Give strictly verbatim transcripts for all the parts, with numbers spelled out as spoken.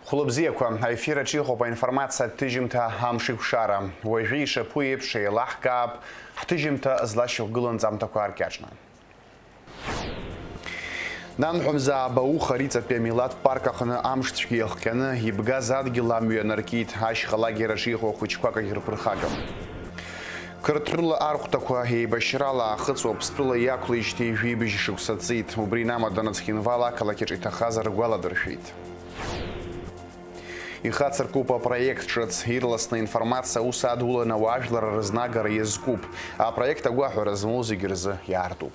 Хәлыбзиақәа, аефир аҿы иҟоуп аинформациатә ҭыжьымҭа Амш икәшара. Уажәы ишаԥу еиԥш еилаҳкаап ҳҭыжьымҭа злашьақәгылоу анҵамҭақәа ркьаҿны. Нанҳәа мза Абауха Риҵатәи амилаҭ парк аҟны амшцәгьа иахҟьаны ибгаз адгьыл амҩа наркит, ашьха лагер аҿы иҟоу ахәыҷқәак ахь рԥырхагам. Қырҭрыла архәҭақәа еибашьрала аахыҵ Уаԥстәыла иақәлеижьҭеи жәибжь шықәса ҵит. Убри инамаданы Цхинвал ақалақь аҿы иҭахаз ргәаладыршәеит. Ихацыркуп апроект ҿыц, ирласны аинформациа аус адуланы ауаажәлар рызнагара иазкуп. Апроект агәаҳәара змоу зегьы рзы иаартуп.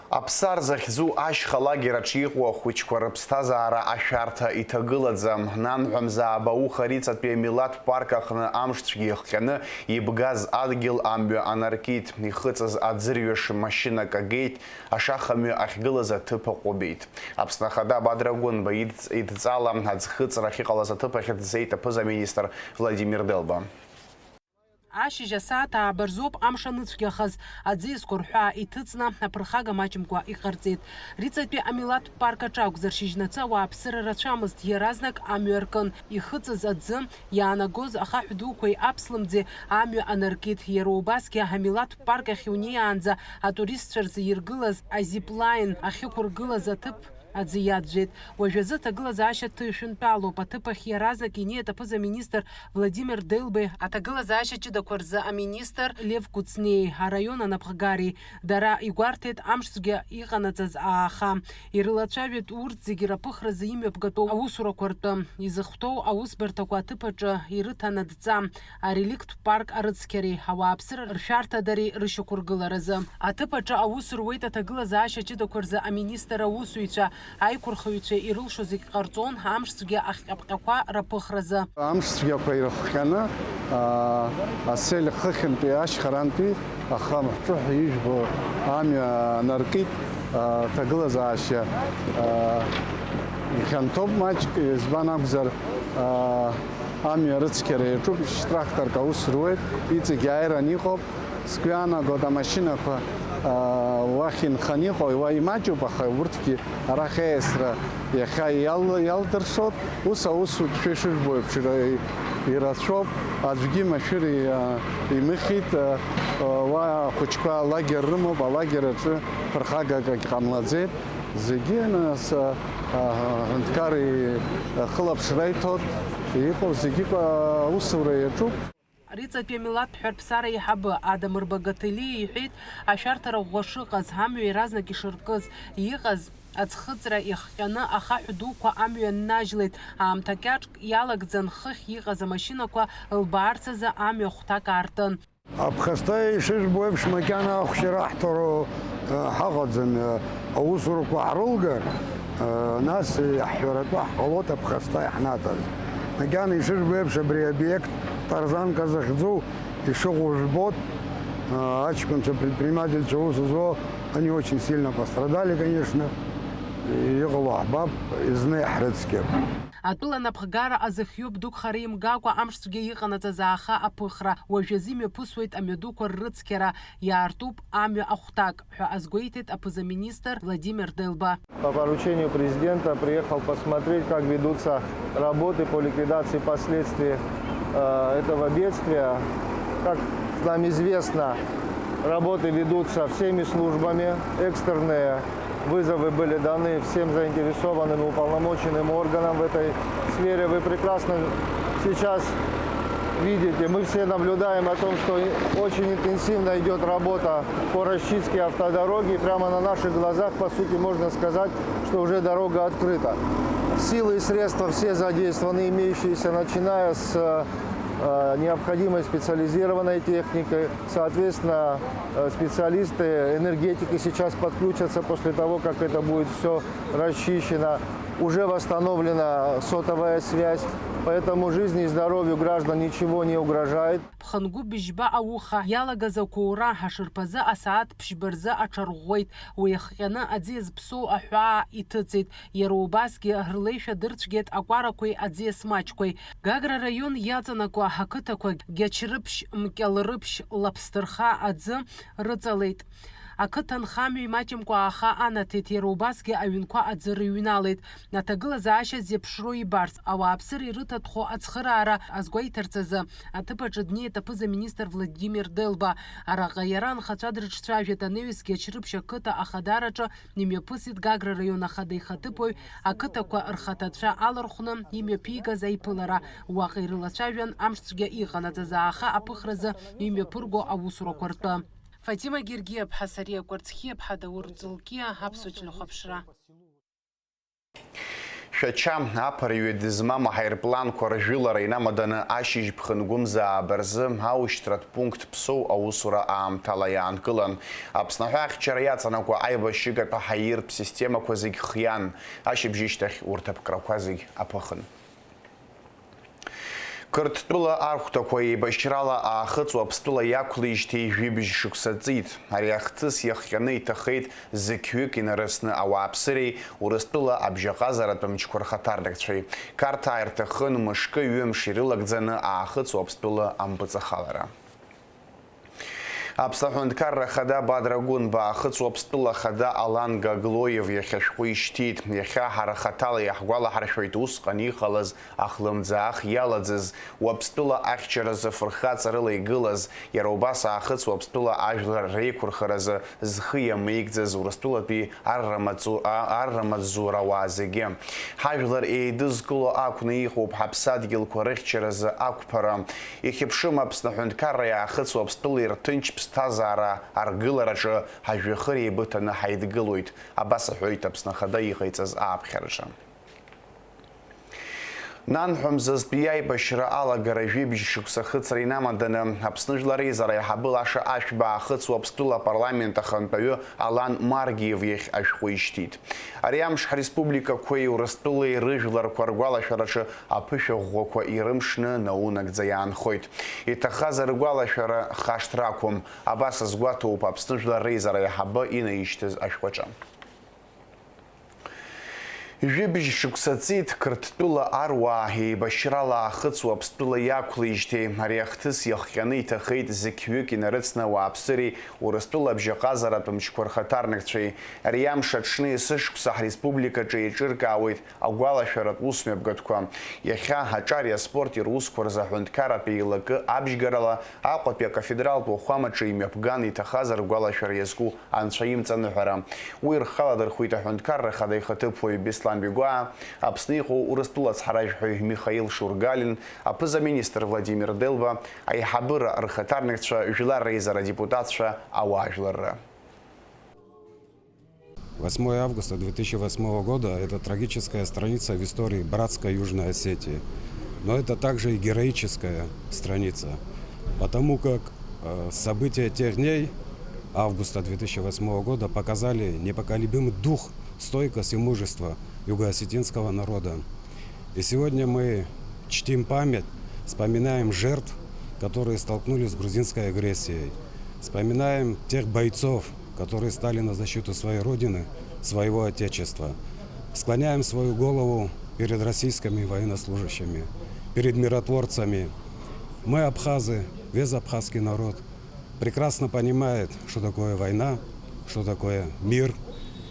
Аԥсар захьӡу ашьха лагер аҿы иҟоу ахәыҷқәа рыԥсҭазаара ашәарҭа иҭагылаӡам. Нанҳәа мза Абауха Риҵатәи амилаҭ парк аҟны амшцәгьа иахҟьаны ибгаз адгьыл амҩа анаркит, ихыҵыз аӡырҩаш машьынак агеит, ашахамҩа ахьгылаз аҭыԥ аҟәыбеит. Аԥсны Ахада Бадра Гәынба идҵ-, идҵала аӡхыҵра ахьыҟалаз аҭыԥ ахь дцеит аԥыза-министр Владимир Делба. Ашьыжь асааҭ ааба рзоуп амш аныцәгьахаз, аӡы иазкәырҳәаа иҭыҵны, аԥырхага маҷымкәа иҟарҵеит. Риҵатәи амилаҭтә парк аҿы акәзар, шьыжьнацы ауааԥсыра рацәамызт, иаразнак амҩа аркын, ихыҵыз аӡы, иаанагоз ахаҳә дуқәеи аԥслымӡи амҩа анаркит. Иара убасгьы амилаҭтә парк ахь иунеиаанӡа атуристцәа рзы иргылаз азиплайн ахьықәыргылаз аҭыԥ аӡы иаӡәӡәеит. Уажәазы аҭагылазаашьа ҭышәынтәалоуп. Аҭыԥ ахь иаразнак инеит аԥыза-министр Владимир Делбеи, аҭагылазаашьа ҷыдақәа рзы аминистр Лев Куцнеи, араион анапхгареи. Дара игәарҭеит амшцәгьа иҟанаҵаз ааха. Ирылацәажәеит урҭ зегьы раԥыхразы имҩаԥгатәу аусурақәа ртәы. Изыхәҭоу аусбарҭақәа аҭыԥ аҿы ирыҭанадҵа. Ареликттә парк арыцқьареи ауааԥсыра ршәарҭадареи рышьақәыргыларазы. Аҭыԥ аҿы аус руеит аҭагылазаашьа ҷыдақәа рзы аминистр аусзуҩцәа, аиқәырхаҩцәа ирылшо зегь ҟарҵон амшцәгьа ахҟьаԥҟьақәа раԥыхразы. Амшцәгьақәа ирыхҟьаны, аа, асел хыхьынтәи ашьхарантәи ахамҳәҿыҳәа ижәбо амҩа анаркит, аа, аҭагылазаашьа, аа, ихьанҭоуп маҷк, избан акәзар, аа, амҩа рыцқьара иаҿуп, шьтрахторк аус руеит, иҵегь ааиран иҟоуп. Сгәы иаанагоит, амашьынақәа, аа, уахь инханы иҟоу, уа имаҷуп, аха урҭгьы арахь аиасра иахьа иал-, иалдыршоит. Ус аусутәқәа ишыжәбо еиԥш, ира-, ирацәоуп, аӡәгьы машәыр и-, имыхьит, а, уа ахәыҷқәа алагер рымоуп, алагер аҿы ԥырхагак агьҟамлаӡеит. Зегьы, нас, а, а, аҳәынҭқар ихылаԥшра иҭоит, иҟоу зегьы, а, аусура иаҿуп. Риҵатәи амилаҭтә ҳәарԥсара аиҳабы Адамыр Багаҭелиа иҳәеит, ашәарҭара ӷәӷәа шыҟаз, амҩа иаразнак ишаркыз, иҟаз аӡхыҵра иахҟьаны ахаҳә дуқәа амҩа ннажьлеит, аамҭа кьаҿк иалагӡан хыхь иҟаз амашьынақәа лбаарц азы амҩа хәҭак аартын. Аԥхасҭа ишыжәбо еиԥш, макьана ахәшьара ҳҭароу, э, ҳаҟаӡам, э, аусурақәа ҳрылгар, э, нас иаҳҳәаратәы ҳҟалоит аԥхасҭа иаҳнаҭаз. Макьана ишыжәбо еиԥш, абри обиект Тарзанка захьӡу ишыҟоу жәбоит. Э, аҷкәынцәа, предпринимательцәа аус зуа, они очень сильно пострадали, конечно. Иҟало ҳбап, изны иаҳрыцқьап. Атәыла напхгара азыхиоуп дук хара имгакәа амшцәгьа иҟанаҵаз ааха аԥыхра. Уажәазы имҩаԥысуеит амҩадуқәа ррыцқьара, иаартуп амҩа ахәҭак, ҳәа азгәеиҭеит аԥыза-министр Владимир Делба. По поручению президента приехал посмотреть, как ведутся работы по ликвидации последствий, э, этого бедствия. Как нам известно, работы ведутся всеми службами, экстренные вызовы были даны всем заинтересованным уполномоченным органам в этой сфере. Вы прекрасно сейчас видите, мы все наблюдаем о том, что и-, очень интенсивно идёт работа по расчистке автодороги. И прямо на наших глазах, по сути, можно сказать, что уже дорога открыта. Силы и средства все задействованы, имеющиеся, начиная с, э, необходимой специализированной техникой. Соответственно, э, специалисты, энергетики сейчас подключатся после того, как это будет всё расчищено. Уже восстановлена сотовая связь, поэтому жизни и здоровью граждан ничего не угрожает. Ԥхынгәы быжьба ауха иалагаз ақәоура ашарԥазы асааҭ ԥшьба рзы аҽарӷәӷәеит. Уи иахҟьаны аӡиас ԥсоу аҳәаа иҭыҵит. Иара убасгьы рлеишәа дырцәгьеит акәарақәеи аӡиас маҷқәеи. Гагра араион иаҵанакуа ақыҭақәа Гьачрыԥшь, Мкьалрыԥшь, Лаԥсҭырха аӡы рыҵалеит. Ақыҭанхамҩа имаҷымкәа ааха анаҭеит, иара убасгьы аҩнқәа аӡы рыҩналеит. Аҭагылазаашьа зеиԥшроу ибарц, ауааԥсыра ирыҭатәхо ацхыраара азгәеиҭарц азы аҭыԥ аҿы днеит аԥыза-министр Владимир Делба. Араҟа иара анхацәа дрыҿцәажәеит, анаҩсгьы Ачрыԥшь ақыҭа ахадараҿы имҩаԥысит Гагра раион ахада ихаҭыԥуаҩ, ақыҭақәа рхаҭацәа алархәны имҩаԥигаз аиԥылара. Уаҟа ирылацәажәан амшцәгьа иҟанаҵаз ааха аԥыхразы имҩаԥырго аусурақәа ртәы. Фатима Гергиаԥҳа, Сариа Кәарцхиаԥҳа, Даур Ӡулкиа, Аԥсуа телехәаԥшра. Шәача, аԥырҩы дызмам аҳаирпланқәа ржәылара инамаданы ашьыжь ԥхынгәымзааб рзы аушьҭратә пункт Ԥсоу аусура аамҭала иаанкылан. Аԥсны аҳәаахьчара иаҵанакуа аибашьыгатә аҳаиртә системақәа зегь хиан. Ашьыбжьышьҭахь урҭ аԥкрақәа зегь аԥыхын. Қырҭтәыла архәҭақәа еибашьрала Аахыҵ Уаԥстәыла иақәлеижьҭеи жәибжь шықәса ҵит. Ари ахҭыс иахҟьаны иҭахеит зықьҩык инарыцны ауааԥсыреи Урыстәыла абжьаҟазаратә мчқәа рхаҭарнакцәеи. Қарҭаа ирҭахын мышкы-ҩымш ирылагӡаны Аахыҵ Уаԥстәыла ампыҵахалара. Аԥсны аҳәынҭқарра ахада Бадра Гәынба, Аахыҵ Уаԥстәыла ахада Алан Гаглоев иахьа ашәҟәы ишьҭит. Иахьа ҳара хаҭала иаҳгәалаҳаршәоит усҟан иҟалаз ахлымӡаах иалаӡыз, Уаԥстәыла ахьчаразы фырхаҵарыла игылаз, иара убас Аахыҵ Уаԥстәыла ажәлар реиқәырхаразы зхы иамеигӡаз Урыстәылатәи аррамаҵу-, а-, аррамаҵзура ауаа зегьы. Ҳажәлар еидызкыло акәны иҟоуп ҳаԥсадгьылқәа рыхьчаразы ақәԥара. Ихьыԥшым Аԥсны аҳәынҭқарра иаахыҵуа Аԥстәыла ирҭынч ԥсҭазаара аргылараҿы ҳажәҩахыр еибыҭаны ҳаидгылоит, абас аҳәоит Аԥсны Ахада иҟаиҵаз ааԥхьараҿы. Нанҳәа мзазтәи аибашьра алагара жәибжь шықәса ахыҵра инамаданы, Аԥсны Жәлар Реизара аиҳабы Лаша Ашәба Аахыҵ Уаԥстәыла апарламент ахантәаҩы Алан Маргиев иахь ашәҟәы ишьҭит. Ари амш ҳреспубликақәеи Урыстәылеи рыжәларқәа ргәалашәараҿы аԥышәа ӷәӷәақәа ирымшны наунагӡа иаанхоит. Иҭахаз ргәалашәара хашҭра ақәым, абас азгәаҭоуп Аԥсны Жәлар Реизара аиҳабы инаишьҭыз ашәҟәаҿы. Жәибжь шықәса ҵит Қырҭтәыла аруаа еибашьрала Аахыҵ Уаԥстәыла иақәлеижьҭеи. Ари ахҭыс иахҟьаны иҭахеит зықьҩык инарыцны ауааԥсыреи Урыстәыла абжьаҟазаратә мчқәа рхаҭарнакцәеи. Ари амш аҽны есышықәса ҳреспубликаҿы еиҿыркаауеит агәалашәаратә усмҩаԥгатәқәа. Иахьа аҿари аспорти русқәа рзы аҳәынҭқарратә еилакы абжьгарала Аҟәатәи акафедралтә уахәамаҿы имҩаԥган иҭахаз ргәалашәара иазку анцәа имҵаныҳәара. Уи рхаладырхәит аҳәынҭқарра ахада ихаҭыԥуаҩ Беслан Бигәаа, Аԥсны иҟоу Урыстәыла ацҳаражәҳәаҩ Михаил Шургалин, аԥыза-министр Владимир Делба, аиҳабыра рхаҭарнакцәа, Жәлар Реизара адепутатцәа, ауаажәларра. Восьмое августа две тысячи восьмого года — это трагическая страница в истории братской Южной Осетии. Но это также и героическая страница, потому как, э, события тех дней, августа две тысячи восьмого года, показали непоколебимый дух, стойкость и мужество юго-осетинского народа. И сегодня мы чтим память, вспоминаем жертв, которые столкнулись с грузинской агрессией. Вспоминаем тех бойцов, которые стали на защиту своей Родины, своего Отечества. Склоняем свою голову перед российскими военнослужащими, перед миротворцами. Мы, абхазы, весь абхазский народ прекрасно понимает, что такое война, что такое мир.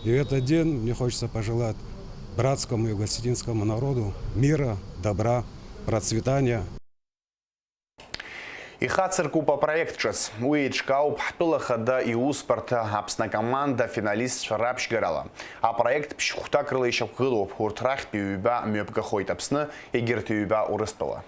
И в этот день мне хочется пожелать братскому юго-осетинскому народу мира, добра, процветания. Ихацыркуп апроект ҿыц. Уи еиҿкаауп ҳтәыла хада иусбарҭа Аԥсны акоманда афиналистцәа раԥшьгарала. Апроект ԥшь-хәҭак рыла ишьақәгылоуп, урҭ рахьтә ҩба мҩаԥгахоит Аԥсны, егьырҭ ҩба Урыстәыла.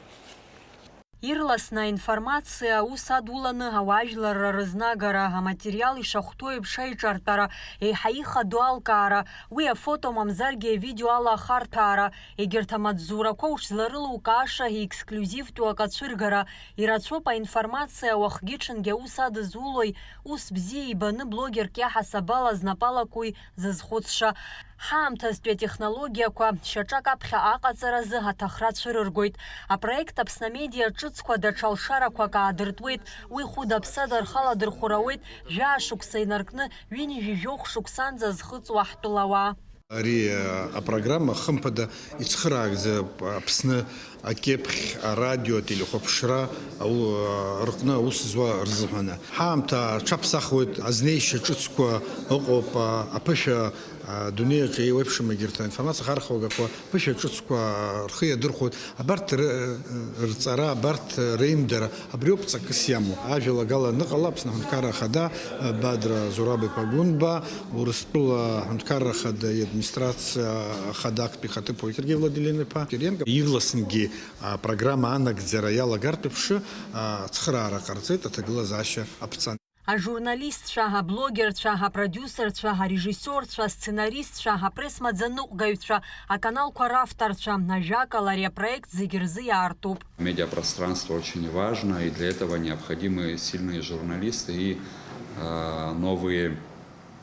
Ирласны аинформациа аус адуланы ауаажәларра рызнагара, аматериал ишахәҭоу еиԥш аиҿартәара, еиҳа ихадоу алкаара, уи афото мамзаргьы авидео ала ахарҭәаара, егьырҭ амаҵзурақәа уҽзларылукааша еексклиузивтәу акы ацәыргара, ирацәоуп аинформациа уахгьы-ҽынгьы аус адызулои, ус бзиа ибаны блогерк иаҳасабала знапы алакуи зызхәыцша. Ҳаамҭазтәи атехнологиақәа шьаҿак аԥхьа аҟаҵаразы аҭахра цәырыргоит. Апроект Аԥсны Амедиа ҿыцқәа даҽа лшарақәак аадыртуеит. Уи хәыда-ԥсада рхаладырхәра ауеит, жәаа шықәса инаркны, ҩынҩажәи жәохә шықәсанӡа зхыҵуа ҳтәылауаа. Ари апрограмма, хымԥада, ицхыраагӡа Аԥсны акьыԥхь, арадио, ателехәаԥшра ау-, рҟны аус зуа рзыҳәаны. Ҳаамҭа аҽаԥсахуеит, азнеишьа ҿыцқәа ыҟоуп, аԥышәа адунеи аҿы еиуеиԥшым егьырҭ аинформациа хархәагақәа ԥышәа ҿыцқәа рхы иадырхәоит. Абарҭ ры-, рҵара, абарҭ реимдара, абриоуп ҵакыс иамоу. Ажәалагала аныҟала, Аԥсны Аҳәынҭқарра Ахада, Бадра Зураб-иԥа Гәынба, Урыстәыла Аҳәынҭқарра Ахада иадминистрациа Ахада актәи ихаҭыԥуаҩ Сергеи Владилен-иԥа Кириенко ирласнгьы апрограмма анагӡара иалагартә еиԥш, ацхыраара ҟарҵеит аҭагылазаашьа аԥҵан. Ажурналистцәа, аблогерцәа, апродиусерцәа, арежиссиорцәа, асценаристцәа, апресс-маӡаныҟәгаҩцәа, аканалқәа равторцәа, ажәакала, ари апроект зегьы рзы иаартуп. Медиапространство очень важно, и для этого необходимы сильные журналисты и, э, новые,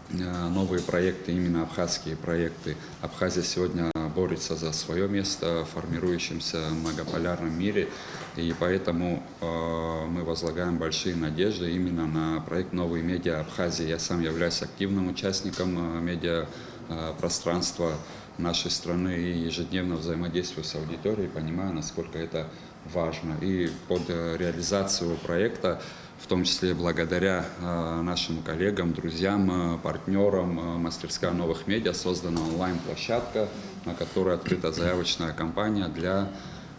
э, новые проекты, именно абхазские проекты. Абхазия сегодня борется за своё место в формирующемся многополярном мире, и поэтому, э, мы возлагаем большие надежды именно на проект «Новые медиа Абхазии». Я сам являюсь активным участником, э, медиа, э, пространства нашей страны и ежедневно взаимодействую с аудиторией, понимаю, насколько это важно. И под, э, реализацию проекта, в том числе благодаря, э, нашим коллегам, друзьям, э, партнёрам, э, «Мастерская новых медиа», создана онлайн-площадка, на которой открыта заявочная кампания для,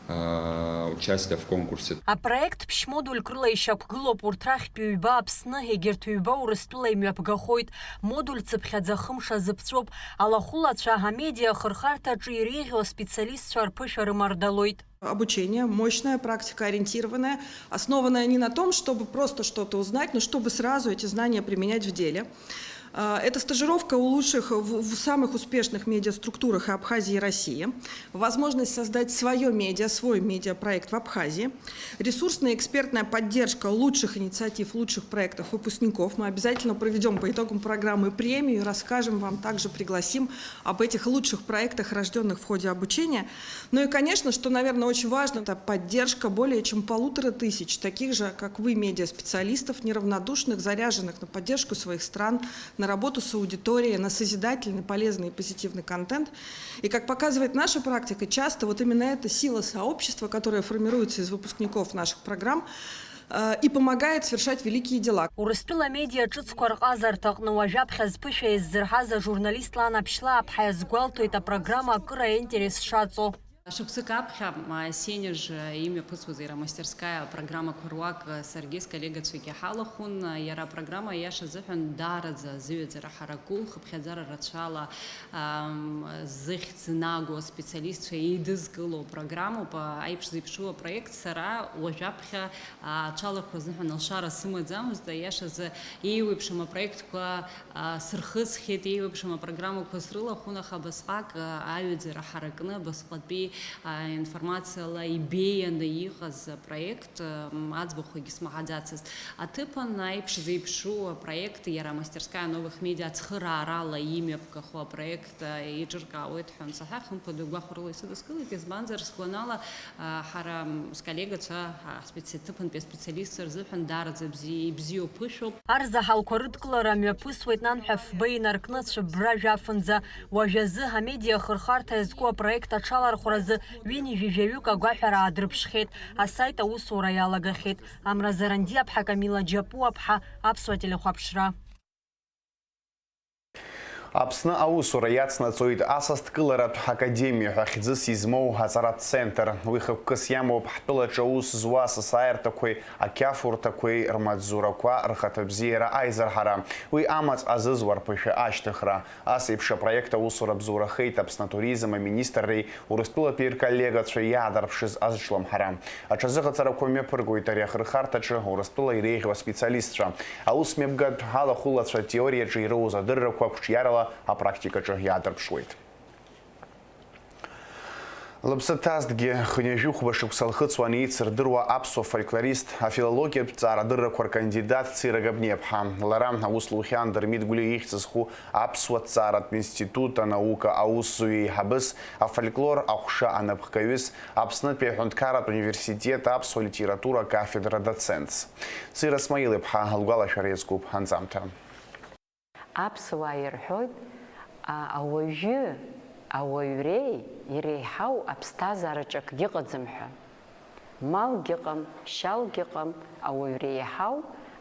э, участия в конкурсе. Апроект ԥшь-модульк рыла ишьақәгылоуп урҭ рахьтә ҩба Аԥсны, егьырҭ ҩба Урыстәыла имҩаԥгахоит. Модуль цыԥхьаӡа хымш азыԥҵәоуп. Алахәылацәа амедиа ахырхарҭаҿы иреиӷьу аспециалистцәа рԥышәа рымардалоит. Обучение, мощная, практика-ориентированная, основанная не на том, чтобы просто что-то узнать, но чтобы сразу эти знания применять в деле. А, это стажировка у лучших, в, в самых успешных медиаструктурах и Абхазии, и России. Возможность создать своё медиа, свой медиапроект в Абхазии. Ресурсная экспертная поддержка лучших инициатив, лучших проектов выпускников. Мы обязательно проведём по итогам программы премию и расскажем вам, также пригласим об этих лучших проектах, рождённых в ходе обучения. Ну и, конечно, что, наверное, очень важно, это поддержка более чем полутора тысяч таких же, как вы, медиаспециалистов, неравнодушных, заряженных на поддержку своих стран, на работу с аудиторией, на созидательный, полезный и позитивный контент. И, как показывает наша практика, часто вот именно эта сила сообщества, которая формируется из выпускников наших программ, э, и помогает совершать великие дела. Урыстәыла амедиа ҿыцқәа рҟазарҭаҟны уажәаԥхьа зԥышәа иаззырҳаз ажурналист Лана Ԥшьлааԥҳа иазгәалҭоит апрограмма акыр аинтерес шаҵоу. Шықәсык аԥхьа, а, Сенежа имҩаԥысуаз иара амастерскаиа апрограммақәа руак, а, саргьы сколлегацәагьы ҳалахәын. Иара апрограмма, аиаша азыҳәан, даараӡа азыҩаӡара ҳараку, хыԥхьаӡара рацәала, ам, зыхьӡ нагоу аспециалистцәа еидызкыло апрограммоуп. А, аиԥш зеиԥшу апроект сара уажәаԥхьа, а, аҽалархәра азыҳәан алшара сымаӡамызт. Аиашазы, еиуеиԥшым апроектқәа а, сырхысхьеит, еиуеиԥшым апрограммақәа срылахәын, аха абасҟак, а, аҩаӡара ҳаракны, абасҟатәи, а, информациала ибеианы иҟаз апроект, м, аӡбахәгьы смаҳаӡацызт. Аҭыԥан аиԥш зеиԥшу апроект, иара «Мастерская новых медиа» ацхыраарала имҩаԥгахо апроект, а, еиҿыркаауеит ҳәа ансаҳа, хымԥада гәахәарыла исыдыскылеит, избанзар, сгәанала, а, ҳара, м, сколлегацәа, а, специ-, ҭыԥантәи аспециалистцәа рзыҳәан даараӡа бзи-, ибзиоу ԥышәоуп. Арзаҳалқәа рыдкылара мҩаԥысуеит нанҳәа фба инаркны цәыббра жәафынӡа. Уажәазы амедиа ахырхарҭа иазку апроект аҽалархәразы ҩынҩажәаҩык агәаҳәара аадырԥшхьеит, асаит аусура иалагахьеит. Амра Зарандиаԥҳа, Камила Џьапуаԥҳа, Аԥсуа телехәаԥшра. Аԥсны аусура иацнаҵоит асасдкыларатә академиа ҳәа хьӡыс измоу аҵаратә центр. Уи хықәкыс иамоуп ҳтәылаҿы аус зуа асасааирҭақәеи ақьафурҭақәеи рмаҵзурақәа рхаҭабзиара аизырҳара, уи амаҵ азызуа рԥышәа ашьҭыхра. Ас еиԥш апроект аусура бзоурахеит Аԥсны атуризм аминистрреи Урыстәылатәи рколлегацәа иаадырԥшыз азҿлымҳара. Аҽазыҟаҵарақәа мҩаԥыргоит ари ахырхарҭаҿы Урыстәыла иреиӷьу аспециалистцәа. Аусмҩаԥгатә алахәылацәа атеориаҿы ироуз адыррақәа қәҿиарала апрактикаҿы иаадырԥшуеит. Лыԥсы ҭазҭгьы, хынҩажәи хәба шықәса лхыҵуан еицырдыруа аԥсуа фольклорист, афилологиатә ҵаарадыррақәа ркандидат Цира Габниаԥҳа. Лара аус лухьан Дырмит Гәлиа ихьӡ зху Аԥсуа ҭҵааратә институт анаука аусзуҩы еиҳабыс, афольклор аҟәша анапхгаҩыс, Аԥснытәи аҳәынҭқарратә университет аԥсуа литература акафедра доцентс. Цира Смаил-иԥҳа лгәалашәара иазкуп анҵамҭа. Аԥсуаа ирҳәоит, А-, ауаҩы, ауаҩреи иреиҳау аԥсҭазаараҿ акгьы ыҟаӡам ҳәа. Малгьы ыҟам, шьалгьы ыҟам, ауаҩ реиҳау,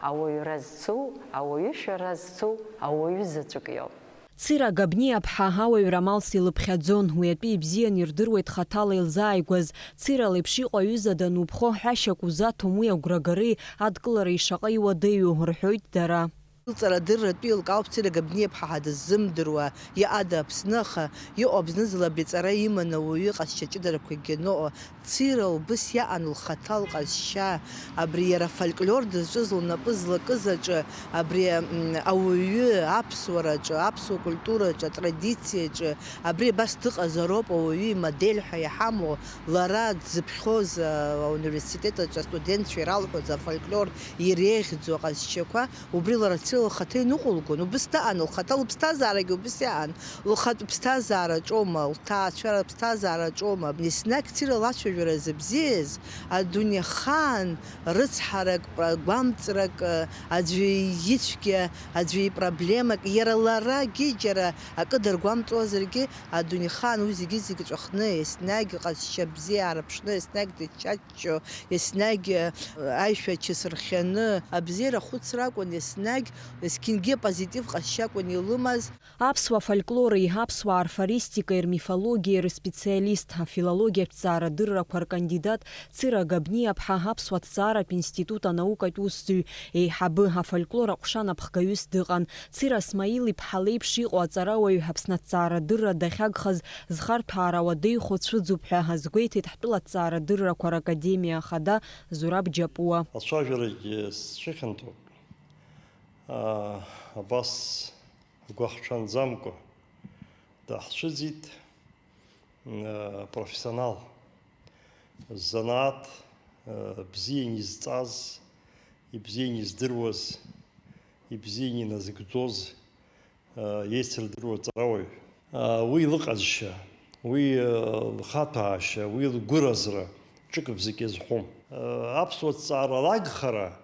ауаҩра зцу, ауаҩышәара зцу, ауаҩы заҵәык иоуп. Цира Габниаԥҳа ауаҩра амалс илыԥхьаӡон, уи атәы ибзиан ирдыруеит хаҭала илзааигәаз. Цира леиԥш иҟоу аҩыза данубхо, ҳәашьак узаҭом уи агәрагареи адкылареи шаҟа иуадаҩу, рҳәоит дара. Лҵарадырратәы еилкаауп Цира Габниаԥҳа ҳәа дыззымдыруа, иҟада Аԥсны, аха иҟоу Аԥсны зла абри аҵара иманы ауаҩы иҟазшьа ҷыдарақәакгьы аныҟоу, Цира убыс иаан лхаҭа лҟазшьа, абри иара афольклор дызҿыз лнапы злакыз аҿы, абри, м, ауаҩы аԥсуараҿы, аԥсуа культураҿы, атрадициаҿы, абри абас дыҟазароуп ауаҩы имодель ҳәа иҳамоу, лара дзыԥхьоз, а, ауниверситет аҿы астудентцәа иралҳәоз афольклор иреиӷьӡоу аҟазшьақәа, убри лара Цира лхаҭа иныҟәылгон, убыс даан, лхаҭа лыԥсҭазаарагьы убыс иаан, лхатә ԥсҭазаараҿоума, лҭаацәара ԥсҭазаараҿоума, еснагь Цира лацәажәара зыбзиаз, адунеихаан рыцҳарак, пра-, гәамҵрак, аӡәы ицәгьа, аӡәы ипроблемак, иара ларагьы џьара акы даргәамҵуазаргьы, адунеихаан уи зегьы-зегьы ҵәахны, еснагь ҟазшьа бзиа аарԥшны, еснагь дычча-, ҷҷо, еснагь, э, аишәа ачыс рхианы, абзиара ахәыцра акәын, еснагь, есқьынгьы апозитив ҟазшьа акәын илымаз. Аԥсуа фольклори, аԥсуа арфористикеи рмифологиеи рспециалист, афилологиатә ҭҵаарадыррақәа ркандидат Цира Габниаԥҳа Аԥсуа ҭҵааратә институт анаукатә усзуҩ, еиҳабы, афольклор аҟәша напхгаҩыс дыҟан. Цира Смаил-иԥҳа леиԥш иҟоу аҵарауаҩ Аԥсны аҭҵаарадырра дахьагхаз зхарҭәаара уадаҩхо цәыӡуп ҳәа азгәеиҭеит ҳтәыла аҭҵаарадыррақәа ракадемиа ахада Зураб Џьапуа. Ацәажәарагьы сцәыхьанҭоуп. Аа, абас агәаҳҽанӡамкәа даҳцәыӡит, аа, профессионал, занааҭ, аа, бзиан изҵаз, ибзиан издыруаз, ибзиан иназыгӡоз, аа, еицырдыруа ҵарауаҩ. Аа, уи лыҟазшьа, уи, аа, лхаҭәаашьа, уи лгәыразра ҿык-бзык иазҳәом. Аа, аԥсуа ҭҵаара лагхара,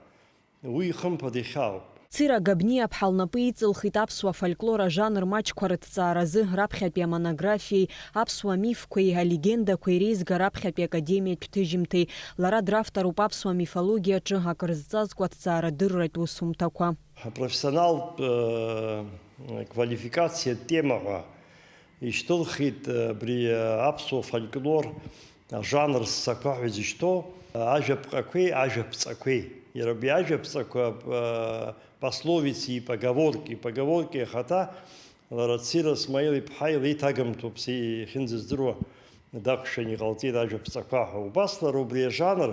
уи хымԥада ихьаауп. Цира Габниаԥҳа лнапы иҵылхит аԥсуа фольклор ажанр маҷқәа рыҭҵааразы, раԥхьатәи амонографиеи, аԥсуа мифқәеи алегендақәеи реизга раԥхьатәи академиатә ҭыжьымҭеи. Лара дравторуп аԥсуа мифологиаҿы акрызҵазкуа аҭҵаарадырратә усумҭақәа. Апрофессионалтә, э, квалификациатә тема ҳәа ишьҭылхит, э, абри, э, аԥсуа фольклор ажанр ссақәа ҳәа изышьҭоу, э, ажәаԥҟақәеи ажәаԥҵақәеи. Иара убри ажәаԥҵақәа, э, пословицеи поговорки, поговорки ахаҭа, лара Цира Смаил-иԥҳа илеиҭагамҭоуп, са ихьынӡаздыруа, дақәшәан иҟалҵеит ажәаԥҵақәа ҳәа. Убас лара убри ажанр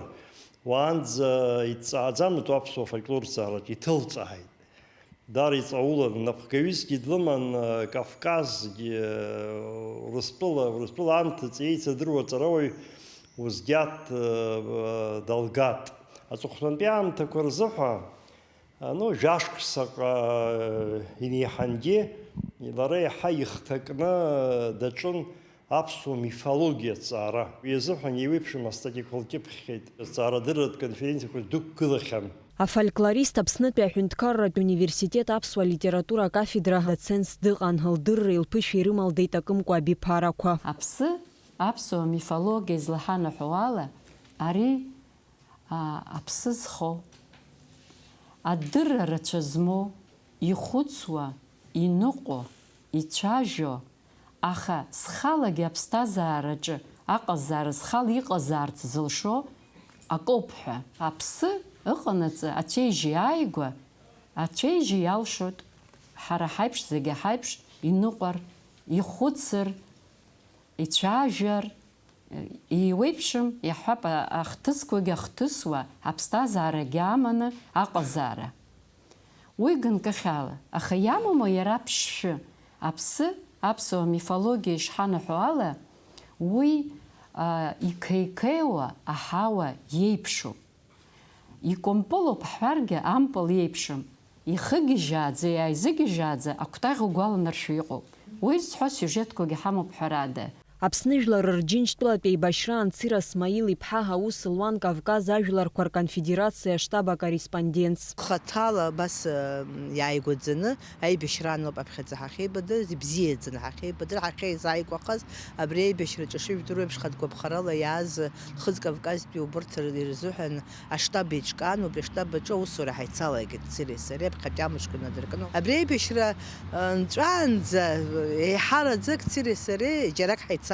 уаанӡа иҭҵааӡамызт аԥсуа фольклор ҭҵаараҿ, иҭылҵааит. Даара иҵаулан, напхгаҩысгьы длыман, Кавказгьы, Урыстәыла, Урыстәыла анҭыҵ еицырдыруа ҵарауаҩ Узгьаҭ Далгат. Аҵыхәтәантәи аамҭақәа рзыҳәа, ну, жәашықәсаҟа инеиҳангьы лара иаҳа ихҭакны даҿын аԥсуа мифологиа аҭҵаара. Уи азыҳәан еиуеиԥшым астатиақәа лкьыԥхьхьеит, зҵаарадырратә конференциақәа дықәгылахьан. Афольклорист Аԥснытәи аҳәынҭқарратә университет аԥсуа литература акафедра доцентс дыҟан, лдырреи лԥышәеи рымалдеит акымкәа абиԥарақәа. Аԥсы, аԥсуа мифологиа излаҳанаҳәо ала, ари, а, аԥсы зхоу, адырра рацәа змоу, ихәыцуа, иныҟәо, ицәажәо, аха зхалагьы аԥсҭазаараҿы аҟазаара зхала иҟазаарц зылшо акоуп ҳәа. Аԥсы ыҟанаҵы ацәеижь иааигәа, ацәеижь иалшоит ҳара ҳаиԥш, зегьы ҳаиԥш иныҟәар, ихәыцыр, ицәажәар, еиуеиԥшым, иаҳҳәап, ахҭысқәагьы ахҭысуа, аԥсҭазаарагьы аманы аҟазаара. Уи ганкахьала, аха иамоума иара аԥшшәы? Аԥсы, аԥсуа мифологиа ишҳанаҳәо ала, уи, а, иқеиқеиуа аҳауа иеиԥшуп. Икәымпылуп ҳҳәаргьы, ампыл иеиԥшым. Ихыгьежьааӡа, иааизыгьежьааӡа акәтаӷь угәаланаршәо иҟоуп. Уи зҳәо сиужетқәагьы ҳамоуп, ҳәарада. Аԥсны Жәлар Рџьынџьтәылатә Еибашьраан Цира Смаил-иԥҳа аус луан Кавказ ажәларқәа рконфедерациа аштаб акорреспондентс. Хаҭала абас, э, иааигәаӡаны аибашьраан ауп аԥхьаӡа ҳахьеибадырыз, ибзиаӡаны ҳахьеибадырыз, ҳахьеизааигәахаз, абри аибашьраҿы шыжәдыруа еиԥш, хатә гәаԥхарала иааз Нхыҵ Кавказтәи убырҭ рзыҳәан аштаб еиҿкаан, убри аштаб аҿы аусура ҳаицалагеит Циреи сареи, аԥхьатәи амшқәа инадыркны. Абри аибашьра, э, нҵәаанӡа, э, еиҳараӡак Циреи сареи џьарак ҳаицаҟан.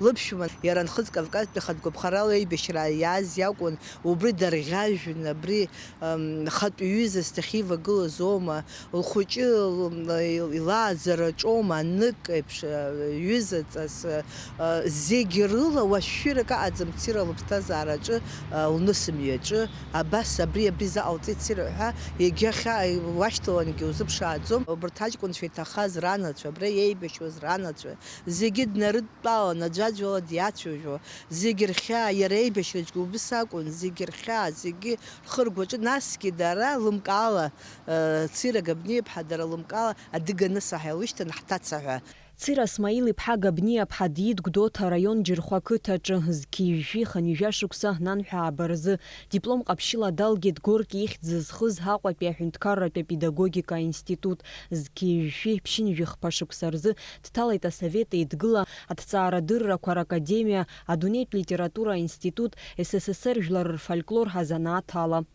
Лыԥшәма иара Нхыҵ Кавказтәи хатә гәаԥхарала аибашьра иааз иакәын, убри дарӷьажәын, абри, м, хатә ҩызас дахьивагылаз оума, лхәыҷы, м, ил-, илааӡараҿоума, анык еиԥш, э, ҩызаҵас, э, э, зегь рыла уашәшәырак аҟаӡам Цира лыԥсҭазаараҿы, э, лнысымҩаҿы, абас абри, абри заҟалҵеит Цира ҳәа, егьа хьаа уашьҭалангьы узыԥшааӡом. Убарҭ аҷкәынцәа иҭахаз ранацәа, абра иеибашьуаз ранацәа, зегьы днарыдтәалан, аӡәаӡәала диацәажәо, зегь рхьаа, иара аибашьраҿгьы убыс акәын, зегь рхьаа, зегьы рхы ргәаҿы, насгьы дара лымкаала, э, Цира Габниа-иԥҳа дара лымкаала адыга нысаҳа илышьҭан ҳҭаца ҳәа. Цира Смаил-иԥҳа Габниа-ԥҳа диит Гәдоуҭа араион Џьырхәа қыҭаҿы, зқьи жәшәи хынҩажәа шықәса нанҳәа аабаразы, диплом ҟаԥшьыла далгеит Горки ихьӡ зызхыз Аҟәатәи аҳәынҭқарратә апедагогика аинститут, зқьи жәшәи ԥшьынҩажәи хԥа шықәса рзы дҭалеит Асовет Еидгыла аҭҵаарадыррақәа ракадемиа, адунеитә литература аинститут, С С С Р жәлар рфольклор азанааҭ ала.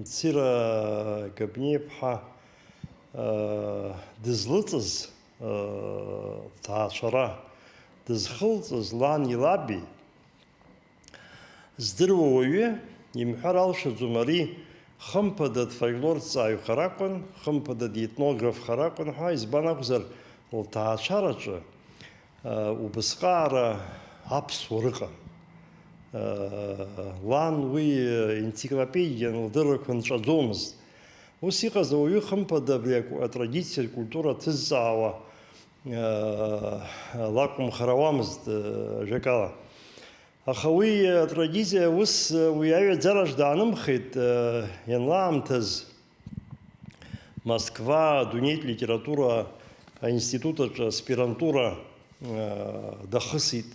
Цира Габниа-иԥҳа, э, дызлыҵыз, э, ҭаацәара дызхылҵыз лани лаби, здыруа уаҩы имҳәар алшаӡом, ари хымԥада дфольклорҭҵааҩхар акәын, хымԥада детнографхар акәын ҳәа, избан акәзар, лҭаацәараҿы, э, убысҟаара аԥсуа рыҟан. Э, лан уи, э, енциклопедиан лдыррақәа нҵәаӡомызт. Ус иҟаз ауаҩы хымԥада абри аку-, атрадициа, акультура ҭызҵаауа, э, лакәымхар ауамызт, э, ажәакала. Аха уи атрадициа ус, уи аҩаӡараҿ даанымхеит, ианлаамҭаз Москва адунеитә литература аинститут аҿы аспирантура дахысит,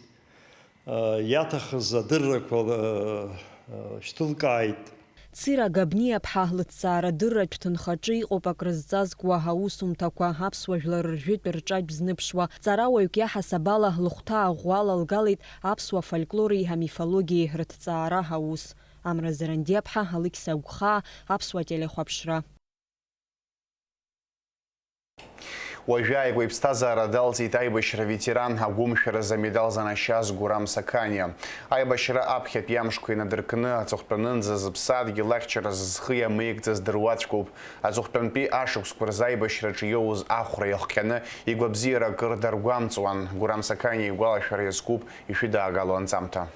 иаҭахыз адыррақәа шьҭылкааит. Цира Габниаԥҳа лыҭҵаарадырратә ҭынхаҿы иҟоуп акрызҵазкуа аусумҭақәа, аԥсуа жәлар ржәытә рҿатә зныԥшуа. Ҵарауаҩык иаҳасаб ала, лыхәҭаа ӷәӷәала лгалеит аԥсуа фольклори амифологиеи рыҭҵаара аус. Амра Зарандиаԥҳа, Алықьса Агәхаа, Аԥсуа телехәаԥшра. Уажәааигәа иԥсҭазаара далҵит аибашьра аветеран, агәымшәаразы амедал занашьаз Гурам Сақаниа. Аибашьра аԥхьатәи амшқәа инадыркны, аҵыхәтәанынӡа зыԥсадгьыл ахьчаразы зхы иамеигӡаз дыруаӡәкуп. Аҵыхәтәантәи ашықәсқәа рзы аибашьраҿы иоуз ахәра иахҟьаны, игәабзиара акыр даргәамҵуан. Гурам Сақаниа игәалашәара иазкуп ишәыдаагало анҵамҭа.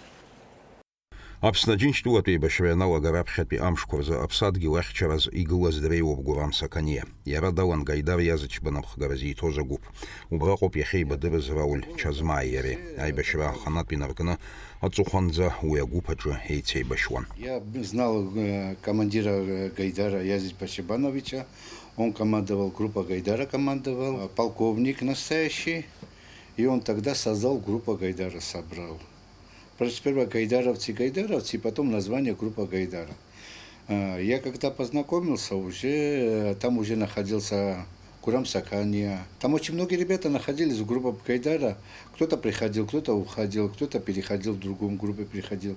Аԥсны Аџьынџьтәылатә еибашьра ианалага раԥхьатәи амшқәа рзы аԥсадгьыл ахьчараз игылаз дреиуоуп Гурам Сақаниа. Иара далан Гаидар Иазычба напхгара зиҭоз агәыԥ. Убраҟоуп иахьеибадырыз Рауль Чазмааи иареи. Аибашьра аханатә инаркны, аҵыхәанӡа уи агәыԥ аҿы еицеибашьуан. Я знал, э, командира, э, Гайдара Язычба Чабановича. Он командовал группа Гайдара, командовал, э, полковник настоящий. И он тогда создал группа Гайдара, собрал. Просто сперва гайдаровцы, гайдаровцы, и потом название группа Гайдара. А, я когда познакомился, уже, э, там уже находился Гурам Сакания. Там очень многие ребята находились в группе Гайдара. Кто-то приходил, кто-то уходил, кто-то переходил в другом группе, переходил.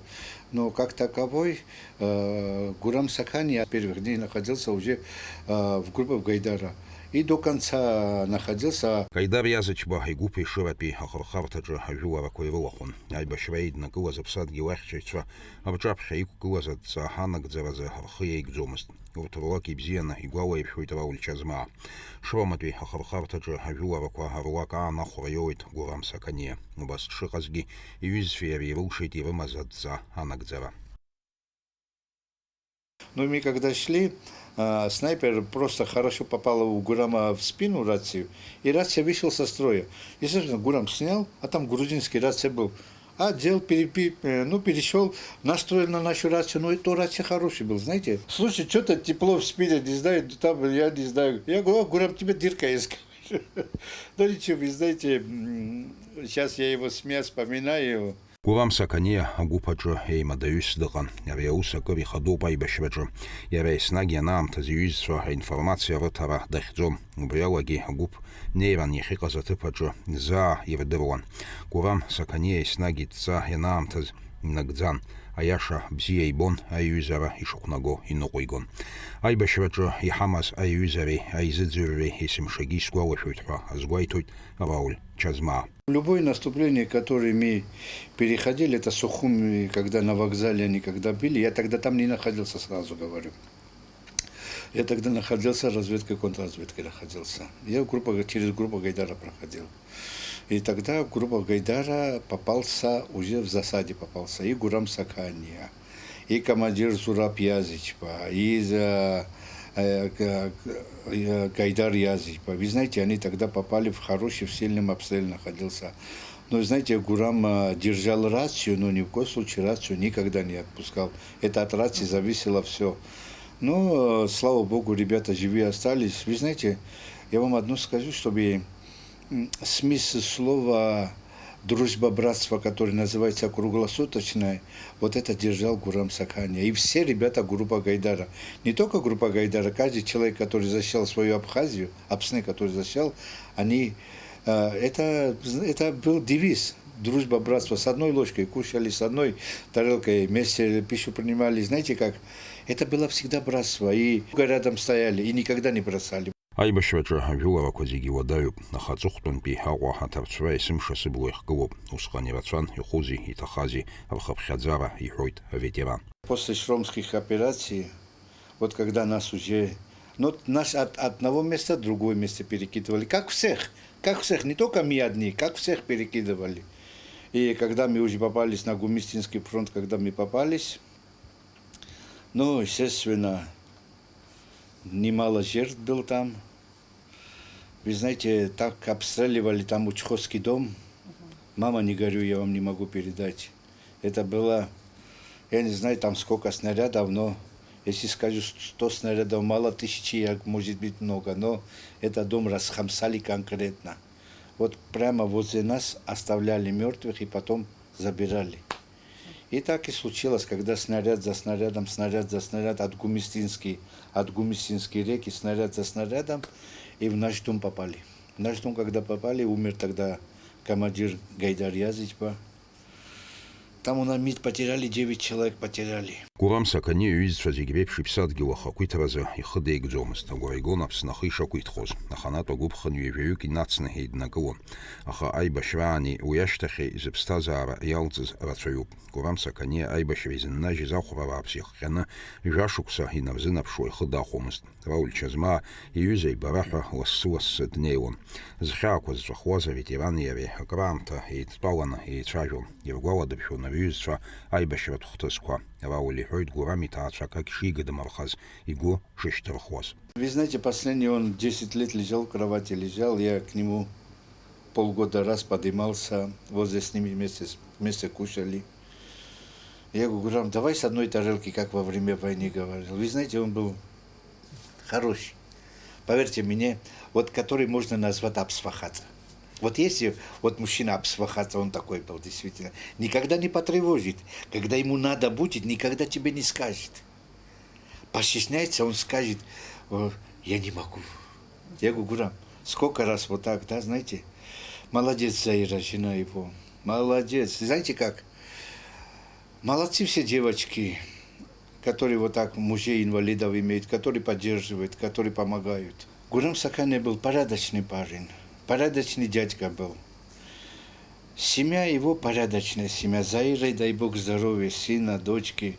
Но как таковой, э, Гурам Сакания с первых дней находился уже, э, в группе Гайдара. И до конца находился. Гаидар Иазычба игәыԥ Ешыратәи ахырхарҭаҿы ажәыларақәа ирылахәын. Аибашьра еиднакылаз аԥсадгьыл ахьчаҩцәа рҿаԥхьа иқәгылаз адҵа анагӡаразы рхы иаигӡомызт. Урҭ руак ибзианы игәалаиршәоит Рауль Чазмаа. Шроматәи ахырхарҭаҿы ажәыларақәа руак аан ахәра иоуеит Гурам Саканиа. Убас дшыҟазгьы, иҩызцәеи иареи ирылшеит ирымаз адҵа анагӡара. Ну, мы когда шли, а, снайпер просто хорошо попал у Гурама в спину рацию, и рация вышел со строя. Естественно, Гурам снял, а там грузинский рация был. Одел, перепи-, э, ну, перешёл, настроил на нашу рацию, ну, и то рация хороший был, знаете. Слушай, чё-то тепло в спине, не знаю, там, я не знаю. Я говорю: «О, Гурам, тебе дырка есть». Да ничего, вы знаете, м, Сейчас я его смех вспоминаю. Гурам Сақаниа агәыԥ аҿы еимадаҩыс дыҟан. Ари аус акыр ихадоуп аибашьраҿы. Иара еснагь ианаамҭаз иҩызцәа аинформациа рыҭара дахьӡон. Убри алагьы агәыԥ неиран иахьыҟаз аҭыԥ аҿы заа ирдыруан. Гурам Сақаниа еснагь идҵа ианаамҭаз инагӡан. Аиаша бзиа ибон, аиҩызара ишыхәнаго иныҟәигон. Аибашьраҿы иҳамаз аиҩызареи аизыӡырҩреи есымшагьы исгәалашәоит ҳәа азгәеиҭоит Рауль Чазмаа. Любое наступление, которое мы переходили, это Сухум, и когда на вокзале они когда били, я тогда там не находился, сразу говорю. Я тогда находился, разведка и контрразведка находился. Я в группа, через группу Гайдара проходил. И тогда в группу Гайдара попался, уже в засаде попался, и Гурам Сакания, и командир Зураб Язичпа, и за, э, Г-, Г-, э, Гайдар Язичпа. Вы знаете, они тогда попали в хороший, в сильном обстреле находился. Но, знаете, Гурам, э, держал рацию, но ни в коем случае рацию никогда не отпускал. Это от рации зависело все. Но, э, слава богу, ребята живые остались. Вы знаете, я вам одно скажу, чтобы, м, смысл слова «дружба, братство», который называется круглосуточной, вот это держал Гурам Сакания. И все ребята группа Гайдара. Не только группа Гайдара, каждый человек, который защищал свою Абхазию, Апсны, который защищал, они, э, это, это был девиз. Дружба, братство. С одной ложкой кушали, с одной тарелкой вместе пищу принимали. Знаете как? Это было всегда братство. И рядом стояли, и никогда не бросали. Аибашьраҿы ажәыларақәа зегьы уадаҩуп, аха аҵыхәтәантәи Аҟәа аҭарцәра есымша сыбла ихгылоуп. Усҟан ирацәан, ихәызи, иҭахази, рхыԥхьаӡара, иҳәоит аветеран. После шромских операций, вот когда нас уже, ну, нас от одного места в другое место перекидывали, как всех, как всех, не только мы одни, как всех перекидывали. И когда мы уже попались на Гумистинский фронт, когда мы попались, ну, естественно, немало жертв был там. Вы знаете, так обстреливали там Учхозский дом. Мама, не горюй, я вам не могу передать. Это было, я не знаю, там сколько снарядов, но если скажу, сто снарядов мало, тысячи, может быть, много, но этот дом расхамсали конкретно. Вот прямо возле нас оставляли мертвых и потом забирали. И так и случилось, когда снаряд за снарядом, снаряд за снаряд, от Гумистинский, от Гумистинской реки, снаряд за снарядом, и в наш дом попали. В наш дом, когда попали, умер тогда командир Гайдар Язычба. Там у нас мы потеряли, девять человек потеряли. Гурам Саканиа иҩызцәа зегь реиԥш иԥсадгьыл ахақәиҭразы ихы деигӡомызт, агәра игон Аԥсны ахы ишақәиҭхоз, аха анатә агәыԥхын ҩажәаҩык инацны еиднакылон. Аха аибашьраани уи ашьҭахьи зыԥсҭазаара иалҵыз рацәаҩуп. Гурам Саканиа аибашьра изыннажьыз ахәра бааԥс ихҟьаны, жәашықәса инарзынаԥшуа ихы дахәомызт. Рауль Чазмаа иҩыза ибара ҳәа лассы-лассы днеиуан. Зхьаақәа зҵәахуаз аветерани иареи акраамҭа еидтәаланы еицәажәон, иргәаладыршәон рҩызцәа аибашьратә хҭысқәа. Рауль иҳәоит, Гурам иҭаацәа акагь шигадамырхаз, игәы шышьҭырхуаз. Вы знаете, последний он десять лет лежал в кровати, лежал, я к нему полгода раз поднимался, возле с ними вместе, с- вместе кушали. Я говорю: «Гурам, давай с одной тарелки, как во время войны говорил». Вы знаете, он был хороший. Поверьте мне, вот который можно назвать абсвахаца. Вот если вот мужчина абсвахаца, он такой был действительно. Никогда не потревожит. Когда ему надо будет, никогда тебе не скажет. Постесняется, он скажет: «О, я не могу». Я говорю: «Гурам, сколько раз вот так, да, знаете?» Молодец, Заира, жена его. Молодец. Знаете как? Молодцы все девочки, которые вот так мужей инвалидов имеют, которые поддерживают, которые помогают. Гурам Саканя был порядочный парень, порядочный дядька был. Семья его порядочная семья. Заирой, дай бог здоровья, сына, дочки.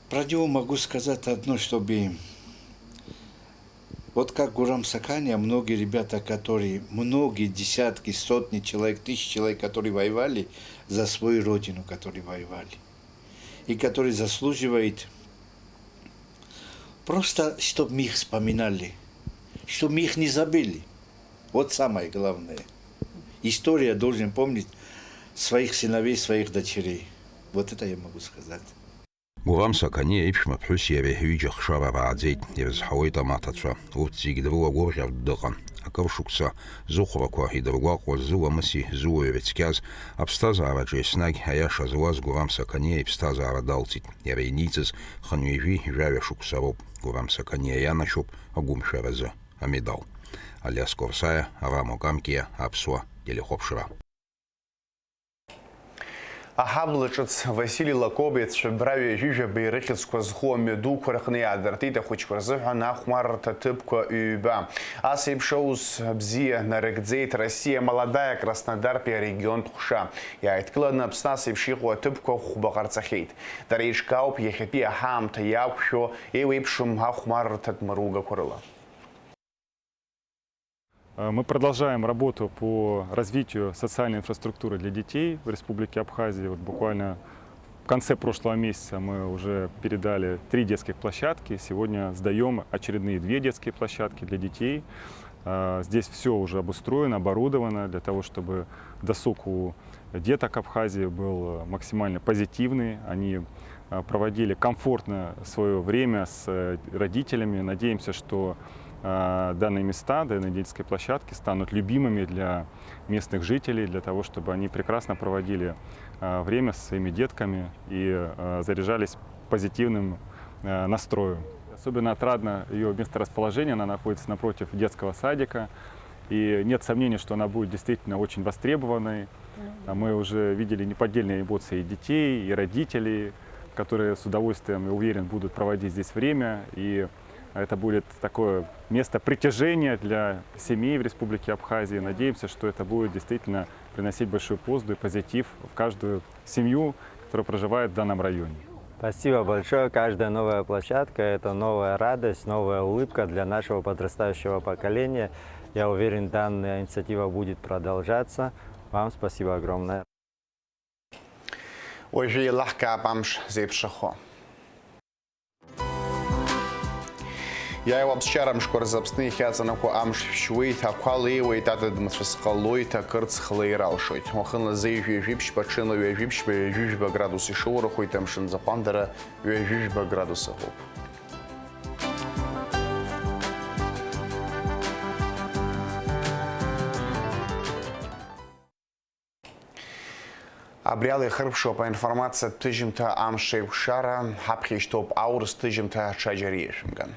Про него могу сказать одно, чтобы вот как Гурам Саканя, многие ребята, которые, многие десятки, сотни человек, тысячи человек, которые воевали за свою родину, которые воевали, и которые заслуживают просто, чтобы мы их вспоминали, чтобы мы их не забыли. Вот самое главное. История должен помнить своих сыновей, своих дочерей. Вот это я могу сказать. Гурам Сақаниа иԥшәма ԥҳәыси иареи ҩыџьа ахшара рааӡеит, ирызҳауеит амаҭацәа. Урҭ зегь дрылагәырӷьартә дыҟан. Акыр шықәса зыхәрақәа идыргәаҟуаз, зыламыси зыуаҩреи цқьаз, аԥсҭазаараҿы еснагь аиаша зуаз Гурам Сақаниа иԥсҭазаара далҵит. Иара иниҵыз хынҩажәи жәаҩа шықәса роуп. Гурам Сақаниа ианашьоуп агәымшәаразы амедал. Алиас Корсаиа, Рамо Камкиа, Аԥсуа телехәаԥшра. Аҳабла ҿыц Васили Лакоба ицәыббра ҩажәи жәаба ирыхьӡқәа зху амҩадуқәа рҟны иаадыртит ахәыҷқәа рзыҳәан ахәмаррҭа ҭыԥқәа ҩба. Ас еиԥш аус бзиа нарыгӡеит Россия молодая Краснодартәи арегионтә ҟәша. Иааидкыланы Аԥсны ас еиԥш иҟоу аҭыԥқәа хәба ҟарҵахьеит. Дара еиҿкаауп иахьатәи аҳаамҭа иақәшәо еиуеиԥшым ахәмаррҭатә мыругақәа рыла. Э, мы продолжаем работу по развитию социальной инфраструктуры для детей в Республике Абхазия. Вот буквально в конце прошлого месяца мы уже передали три детских площадки. Сегодня сдаём очередные две детские площадки для детей. Э, здесь всё уже обустроено, оборудовано для того, чтобы досуг у деток Абхазии был максимально позитивный. Они, э, проводили комфортно своё время с, э, родителями. Надеемся, что, э, данные места, данные детские площадки станут любимыми для местных жителей, для того, чтобы они прекрасно проводили, э, время со своими детками и, э, заряжались позитивным, э, настроем. Особенно отрадно её месторасположение, она находится напротив детского садика, и нет сомнений, что она будет действительно очень востребованной. А мы уже видели неподдельные эмоции и детей, и родителей, которые с удовольствием, я уверен, будут проводить здесь время, и это будет такое место притяжения для семей в Республике Абхазия. Надеемся, что это будет действительно приносить большую пользу и позитив в каждую семью, которая проживает в данном районе. Спасибо большое. Каждая новая площадка — это новая радость, новая улыбка для нашего подрастающего поколения. Я уверен, данная инициатива будет продолжаться. Вам спасибо огромное. Уажәы еилаҳкаап амш зеиԥшрахо. Иааиуа аԥсшьара мшқәа рзы Аԥсны иахьаҵанакуа амш шәшьуеит, ақәа леиуеит, адыд мацәыс ҟалоит, акырцх леир алшоит. Уахынла зеижә ҩажәи ԥшьба, ҽынла ҩажәи ԥшьба, ҩажәи жәба градус ишоурахоит, амшын аӡахәандара ҩажәи жәба градус ыҟоуп. Абри ала ихыркәшоуп аинформациатә ҭыжьымҭа Амш еиқәшара, ҳаԥхьа ишьҭоуп аурыс ҭыжьымҭа, ҽаџьара иашәымган.